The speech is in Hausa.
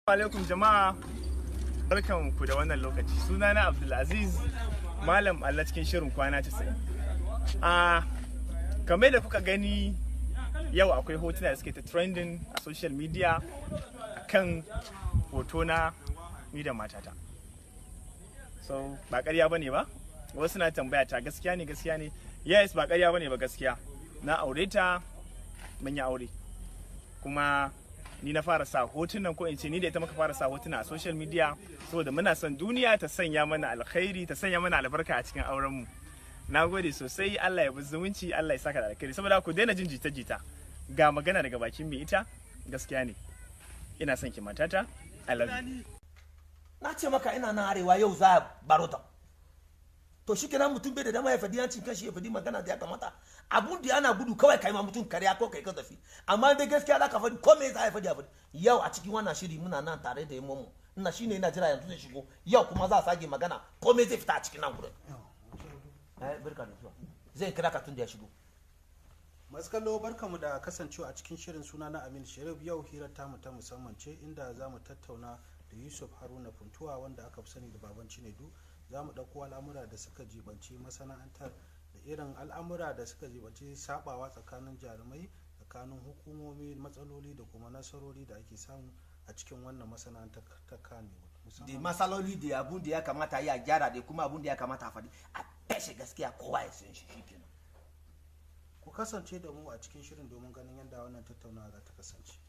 Alaikum jama'a, barkan ku da wannan lokaci. Sunana Abdulaziz Malam Allah cikin shirin Kwana 90. A kamar da kuka gani, yau akwai hotuna da suke ta trending a social media kan hotona ni da matata. So ba ƙarya bane ba, wasu na tambaya ta, gaskiya ne? Gaskiya ne, yes, ba ƙarya bane ba, gaskiya. Na aure ta, mun yi aure, kuma ni na fara sa hotunan, ko in ce ni da ita muka fara sa hotuna a social media, saboda muna son duniya ta sanya mana alkhairi, ta sanya mana albarka a cikin auren mu. Na gode sosai, Allah ya bi zumunci, Allah ya saka da alkhairi. Saboda ku daina jin jita-jita, ga magana daga bakin mai ita, gaskiya ne. Ina son ki matata, I love you. Na ce maka ina nan arewa, yau za a baro ta. To shi kenan, mutum bai da dama ya fadi yancin kanshi, ya fadi magana da ya kamata. Abun da ana gudu kawai kai ma mutum kariya ko kai kazafi, amma dai gaskiya za ka fadi, ko me za a fadi a fadi. Yau a cikin wannan shiri muna nan tare da mu, ina shine ina jira yanzu zai shigo. Yau kuma za a sake magana, ko me zai fita a cikin nan gurin. Eh, barka da zuwa, zai kira ka tun da ya shigo. Masu kallo, barkamu da kasancewa a cikin shirin. Suna na Amin Sharif. Yau hirar tamu ta musamman ce, inda za mu tattauna da Yusuf Haruna Funtuwa, wanda aka fi sani da Baban Cinedu. Za mu ɗauko al'amura da suka jibanci masana'antar da irin al'amura da suka jibanci sabawa tsakanin jarumai, tsakanin hukumomi, matsaloli da kuma nasarori da ake samu a cikin wannan masana'antar ta Kannywood. Da matsaloli da abun da ya kamata ya gyara, da kuma abun da ya kamata a faɗi, a feshe gaskiya, kowa ya san shi, shikenan. Ku kasance da mu a cikin shirin domin ganin yadda wannan tattaunawa za ta kasance.